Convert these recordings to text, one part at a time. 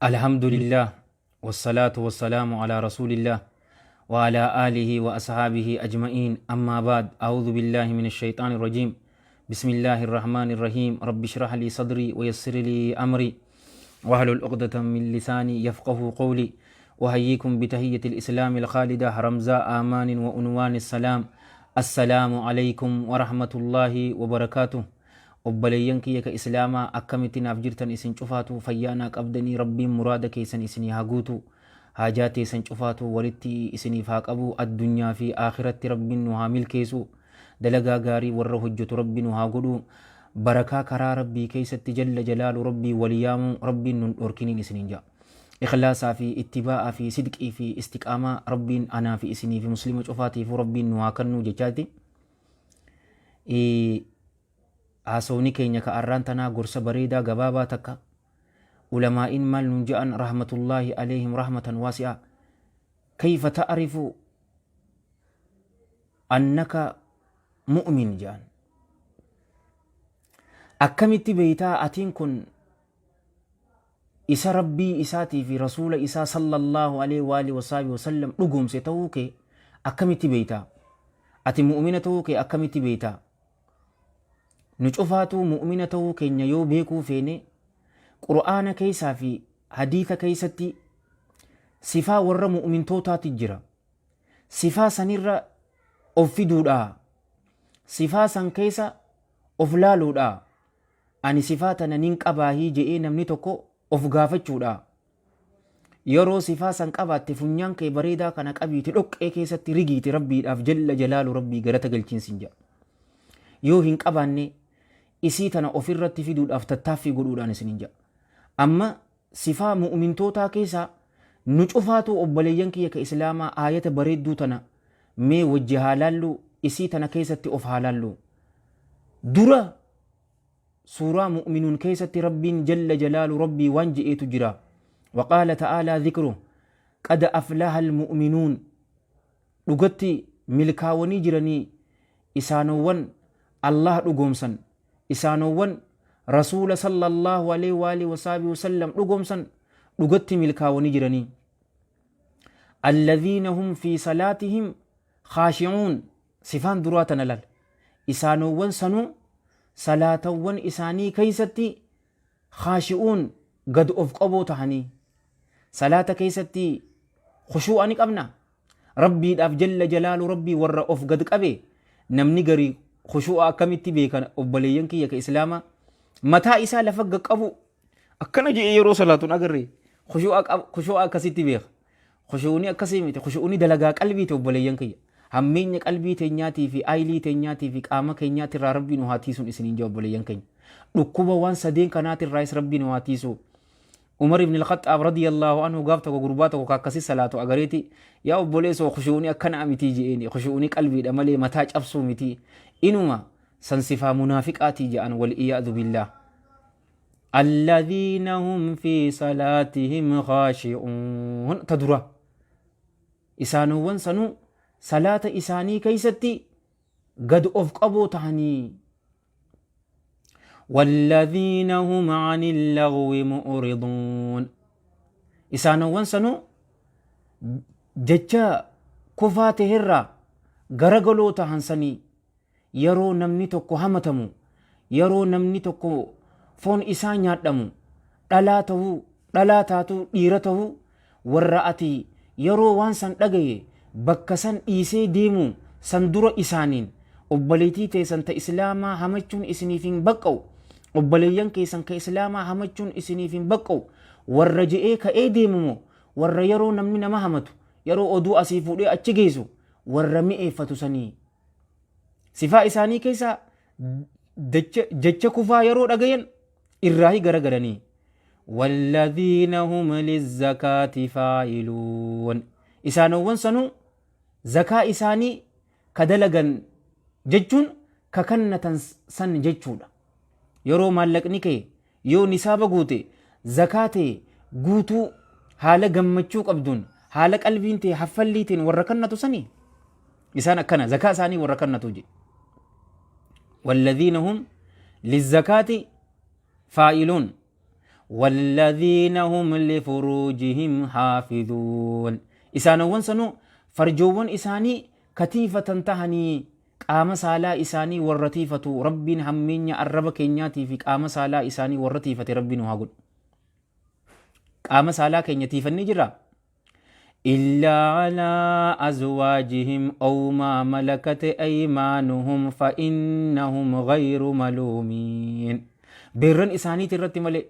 الحمد لله والصلاة والسلام على رسول الله وعلى آله وأصحابه أجمعين. أما بعد، أعوذ بالله من الشيطان الرجيم. بسم الله الرحمن الرحيم. رب اشرح لي صدري ويسر لي أمري واحلل عقدة من لساني يفقه قولي. أحييكم بتحية الإسلام الخالدة، رمزا آمان وعنوان السلام. السلام عليكم ورحمة الله وبركاته. Obboleeyyan kiyya ka Islaamaa, akkamitti naaf jirtan? Isin cufaatu fayyaanaa qabdanii? Rabbiin muraada keessan isinii haa guutu, haajaa teessan cufaatu walitti isiniif haa qabu. Addunyaa fi akhiratti Rabbiin nu haa milkeessu. Dalagaa gaarii warra hojjetu Rabbi nu haa godhu. Barakaa karaa Rabbii keessatti jalla jalaalu Rabbii wal yaamu Rabbiin nun dhorkiniin isiniin ja'a. Ikhlaasaa fi ittibaa'aa fi sidqii fi istiqaamaa Rabbiin anaa fi isinii fi Muslima cufaatiifuu Rabbiin nu haa kennu jechaati. Haasawni keenya ka arraan tanaa gorsa bareedaa gabaabaa takka. Ulamaa'iin maal nun je'an, rahmatullaahi alayhim rahmatan waasi'a? Kayfa ta'rifu annaka mu'min je'an. Akkamitti beeytaa atiin kun isa Rabbii isaatii fi Rasuula isaa sallallahu alaihi wa alihi wasallam dhugoomse ta'uu kee akkamitti beeytaa? Ati mu'mina ta'uu kee akkamitti beeytaa? Nu cufaatuu mu'mina ta'uu keenya yoo beekuu feene, Qur'aana keessaa fi hadiisa keessatti sifaa warra mu'mintootaati jira. Sifaa sanirra of fiduudha, sifaa san keessa of laaluudha. Ani sifaa tana nin qabaahii je'ee namni tokko of gaafachuudha. Yeroo sifaa san qabaatte, funyaan kee bareedaa kana qabiiti dhoqqee keessatti rigiiti, Rabbiidhaaf jalla jalaalu Rabbii galata galchiinsin jedha. Yoo hin qabaanne, isii tana ofirratti fiduudhaaf tattaaffii godhuudhaan isinin jedha. Amma sifaa mu'mintootaa keessaa nu cufaatu, obboleeyyan kiyya ka Islaamaa, aayata bareedduu tana mee wajji haa laallu, isii tana keessatti of haa laallu. Dura suuraa Mu'minuun keessatti Rabbiin jalla jalaalu Rabbii waan je'eetu jira. Waqaala ta'aalaa dhikru qad aflaha almu'minuun, dhugatti milkaawanii jiranii isaanowwan Allah dhugoomsan, isaanowwan Rasuula sallallahu alaihi wa alihi wasaabii wasallam dhugoomsan, dhugatti milkaawanii jiranii. Alladhiina hum fi salaatihim khaashi'uun. Sifaan duraa tana lal. Isaanowwan sanuu salaatawwan isaanii keessatti khaashi'uun, gad of qaboo tahanii. Salaata keessatti khushuu'a ni qabna. Rabbiidhaaf jalla jalaalu Rabbii warra of gad qabe. Namni garii khushuu'a akkamitti beekan, obboleeyyan kiyya ka Islaamaa? Mataa isaa lafa qabu akkana jedhee yeroo salaatuun agarre khushuu'a akkasitti beeka. Khushu'uni akkasii miti. Khushu'uni dalagaa qalbiiti, obboleeyyan kiyya. Hammeenya qalbii teenyaatii fi aylii teenyaatii fi qaama keenyaatirraa Rabbi nu haa tiisuun isiniin jaa, obboleeyyan keenya. Dhukkuba waan sadeen kanaatirraayis Rabbi nu haa tiisu. Umar ibn al-Khattaab radiyallahu anhu gaaf tokko gurbaa tokko ka akkasii salaatu agareeti, "Yaa obboleessoo, khushu'uni akkana miti," je'eeni. Khushu'uni qalbiidha malee mataa cabsuu miti. Inuma san sifaa munaafiqaatii je'an, wal iyaadu billaah. Alladhiina hum fi salaatihim khaashi'uun ta dura. Isaanowwan sanuu salaata isaanii keessatti gad of qaboo tahanii. Walladhiina hum anil lagwi mu'riduun. Isaanowwan sanuu jecha kufaa taherraa garagaloo tahan sanii. Yeroo namni tokko hamatamu, yeroo namni tokko foon isaa nyaadhamu, dhalaa ta'uu, dhalaa taatuu, dhiira ta'uu, warra ati yeroo waan san dhagaye bakka san dhiisee deemu san dura isaaniin obboleettii teessan ta Islaamaa hamachuun isiniif hin baqqa'u, obboleeyyan keessan ka Islaamaa hamachuun isiniif hin baqqa'u warra je'ee ka'ee deemu moo warra yeroo namni nama hamatu, yeroo oduu asii fuudhee achi geessu warra mi'eeffatu sanii? Sifaa isaanii keessaa jecha kufaa yeroo dhagayan irraahi garagalanii. Walladhiina hum lizzakaati faa'iluun. Isaanowwan sanuu zakaa isaanii ka dalagan jechuun ka kannatan san jechuudha. Yeroo maallaqni kee yoo nisaaba guute, zakaa tee guutuu haala gammachuu qabduun, haala qalbiin tee haffalliitiin warra kannatu sanii. Isaan akkana zakaa isaanii warra kannatu jedhe. Walladhiina hum lizzakaati faa'iluun. Walladhiina hum lifuruujihim haafizuun. Isaanowwan sanuu farjoowwan isaanii katiifatan tahanii qaama saalaa isaanii warra tiifatu. Rabbiin hammeenya arraba keenyaatii fi qaama saalaa isaanii warra tiifate Rabbi nu haa godhu. Qaama saalaa keenya tiifannee jirra. Illaa alaa azwaajihim aw maa malakat aymaanuhum fa innahum ghayru maluumiin. Beerran isaaniiti irratti malee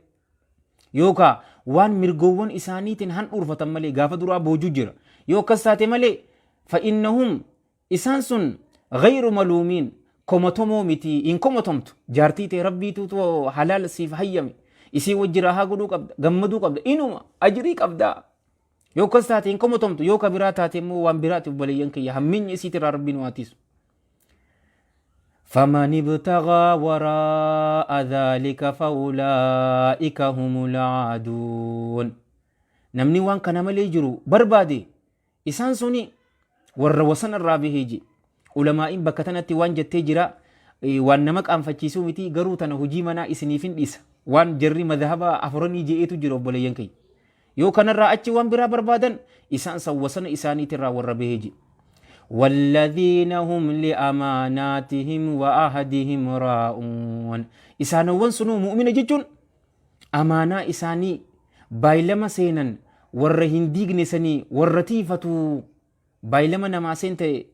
yookaa waan mirgoowwan isaaniitiin handhuurfatan malee gaafa duraa boojuu jira. Yoo akkas taate malee fa innahum isaan sun ghayru maluumiin komatomoo miti, hin komatomtu. Jaartii tee Rabbiituutu halaal siif hayyame, isii wajji raahaa godhuu qabda, gammaduu qabda, inuma ajrii qabdaa. Yoo akkas taate hin komatomtu. Yoo ka biraa taate immoo waan biraati. Obboleeyyan kiyya, hammeenya isiitirraa Rabbiin waa tiisu. فمن ابتغى وراء ذلك فأولئك هم العادون. Namni waan kana malee jiru barbaade isaan suni warra wasana irraa bahee je. Ulamaa'iin bakka tanatti waan jettee jira, waan nama qaanfachiisuu miti, garuu tana hojii manaa isiniif hin dhiisa. Waan jarri madhaba afuranii je'eetu jira, obboleeyyan kiyya. Yoo kanarraa achi waan biraa barbaadan isaan san wasana isaaniitirraa warra bahee je. والذين هم لأماناتهم وعهدهم راعون. Isaanowwan sunuu mu'mina jechuun amaanaa isaanii baay'ilama seenan warra hin diigne sanii warra tiifatu. Baay'ilama namaa seente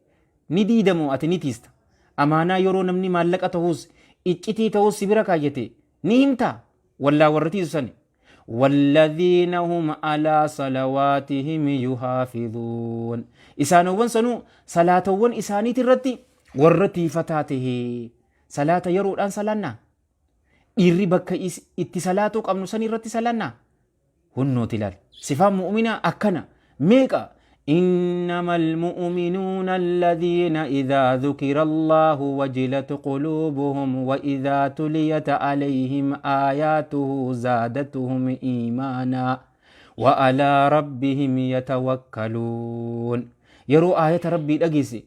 ni diidamu, ati ni tiista. Amaanaa yeroo namni maallaqa ta'us iccitii ta'us si bira kaayyate ni himta wallaa warra tiisu sani. والذين هم على صلواتهم يحافظون. Isaanowwan sanuu salaatawwan isaaniit irratti warra tiifataa tahee. Salaata yeroodhaan salaannaa? Dhiirri bakka itti salaatuu qabnu san irratti salaannaa? Hunnooti ilaal, sifaan mu'uminaa akkana meeqa. إنما المؤمنون الذين إذا ذكر الله وجلت قلوبهم وإذا تليت عليهم آياته زادتهم إيمانا وعلى ربهم يتوكلون. Yeroo آية ربي dhageesse,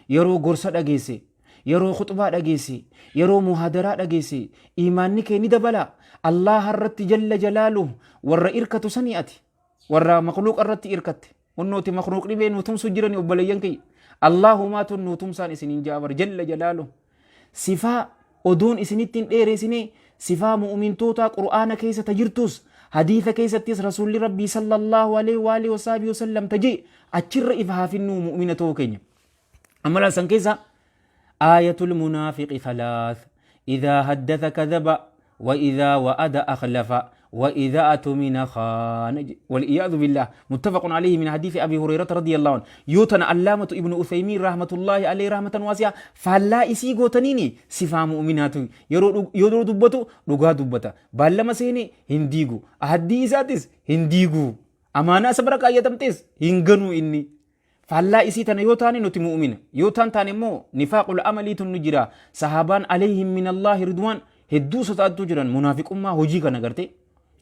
yeroo gorsa dhageesse, yeroo khuxbaa dhageesse, yeroo muhaadaraa dhageesse, imaanni kee ni dabala. Allah irratti jalla jalaaluhu warra irkatu sanii. Ati warra makluuqa irratti irkatte, hunnooti makluuqni bee nu tumsu jirani. Obboleeyyan kiyya, Allahumaatu nu tumsaan isiniin jaabar jalla jalaaluhu. Sifaa oduun isinitti hin dheeresine, sifaa mu'mintoota Qur'aana keessa tajirtus, hadiisa keessattis Rasuulli Rabbii sallallahu alaihi wa alihi wasaabii wasallam taje achirra ifa haafinnuu mu'mina ta'uu keenya. Amma san keessa آية المنافق ثلاث: إذا حدث كذب، وإذا وعد أخلف، وإذا أتمن خان، والعياذ بالله. متفق عليه من حديث أبي هريرة رضي الله عنه. يوتن علامة ابن أثيمين رحمة الله عليه رحمة واسعة فلا إسي غوتنيني صفا مؤمنات. Yeroo dubbatu dhugaa dubbata, baallama seene hin diigu, ahaddii isaatis hin diigu, amaanaa isa bira kaayyatamtes hin ganuu. Inni faallaa isii tana yoo taane nuti mu'mina, yoo taan taane immoo nifaaqul amaliitu nu jira. Sahaabaan عليهم من الله رضوان hedduu sodaattuu jiran munaafiqummaa hojii kana garte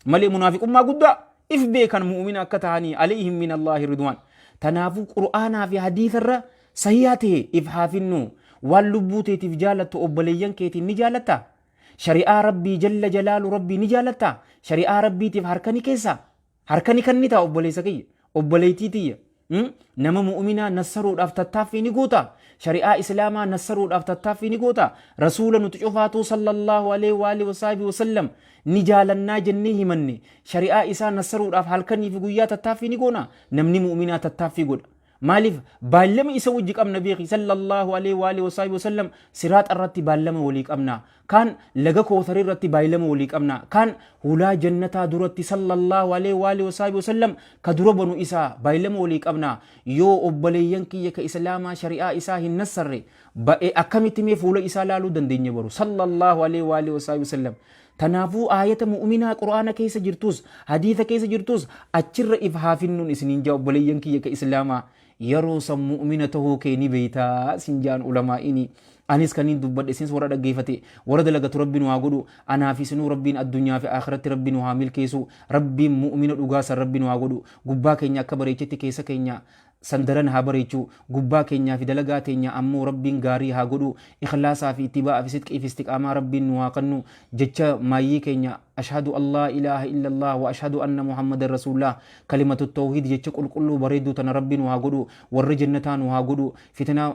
malee munaafiqummaa guddaa if beekan mu'mina akka ta'anii عليهم من الله رضوان. Tanaafuu Qur'aanaa fi hadiisarra sahihaa ta'e if haafinnu. Waan lubbuu teetiif jaalattu obboleeyyan keetiin ni jaalatta? Shari'aa Rabbii jalla jalaalu Rabbii ni jaalatta? Shari'aa Rabbiitiif harka ni keessa, harka ni kennita? Obboleessa kiyya, obboleettii tiyya, nama mu'uminaa nassaruudhaaf tattaaffii ni goota? Shari'aa Islaamaa nassaruudhaaf tattaaffii ni goota? Rasuula nuti cufaatuu sallallahu alaihi wa alihi wasaabii wasallam ni jaalannaa jennee himanne, shari'aa isaa nassaruudhaaf halkanii fi guyyaa tattaaffii ni goona? Namni mu'uminaa tattaaffii godha. Maaliif? Baallama isa wajji qabna beeki sallallahu alaihi wa alihi wasaabii wasallam. Siraaxa irratti baallama walii qabna, kaan laga Kootarii irratti baallama walii qabna, kaan hulaa jannataa duratti sallallahu alaihi wa alihi wasaabii wasallam ka dura banu isaa baallama walii qabna. Yoo obboleeyyan kiyya ka Islaamaa shari'aa isaa hin nassarre ba'e, akkamitti mee fuula isaa laaluu dandeenya baru sallallahu alaihi wa alihi wasaabii wasallam? Tanaafuu aayata mu'uminaa Qur'aana keessa jirtus, hadiisa keessa jirtus achirra if haafinnuun isiniin jaa. Obboleeyyan kiyya ka Islaamaa, yeroo san mu'mina tahuu kee ni beeytaa sin jaan ulamaa'ini. Anis kaniin dubbadhe, isinis warra dhaggeeffate warra dalagatu Rabbi nu haa godhu. Anaa fi isinuu Rabbiin addunyaa fi akhiratti Rabbi nu haa milkeessu. Rabbiin mu'mina dhugaa san Rabbi nu haa godhu. Gubbaa keenya akka bareechetti keessa keenya San daran haa bareechu. Gubbaa keenyaa fi dalagaa teenya ammoo Rabbiin gaarii haa godhu. Ikhlaasaa fi ittibaa'a fi sidqii fi istiqaamaa Rabbiin nu haa kannu. Jecha maayyii keenya Ashhadu an laa ilaaha illallah wa ashhadu anna Muhammadan rasuulullah kalimatu tawhiid jecha qulqulluu bareedduu tana Rabbi nu haa godhu. Warra jannataa nu haa godhu. Fitnaa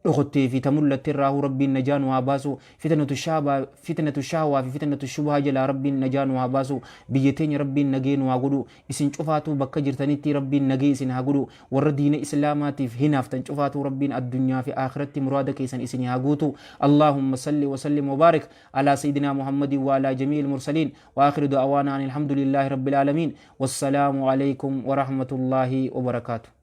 dhokottee fi ta mul'atte irraahuu Rabbiin najaa nu haa baasu. Fitnatu shaabaa, fitnatu shahwaa fi fitnatu shubhaa jalaa Rabbiin najaa nu haa baasu. Biyya teenya Rabbiin nagee nu haa godhu. Isin cufaatuu bakka jirtanitti Rabbiin nagee isin haa godhu. Warra diina Islaamaatiif hinaaftan cufaatuu Rabbiin addunyaa fi aakhiratti muraada keessan isinii haa guutu. Allaahumma salli wa sallim wa baarik alaa sayyidinaa Muhammadin wa alaa jamii'il mursaliin. Wa aakhiru da'awaanaa anil hamdulillaahi rabbil aalamiin. Wassalaamu aleykum wa rahmatullaahi wa barakaatuh.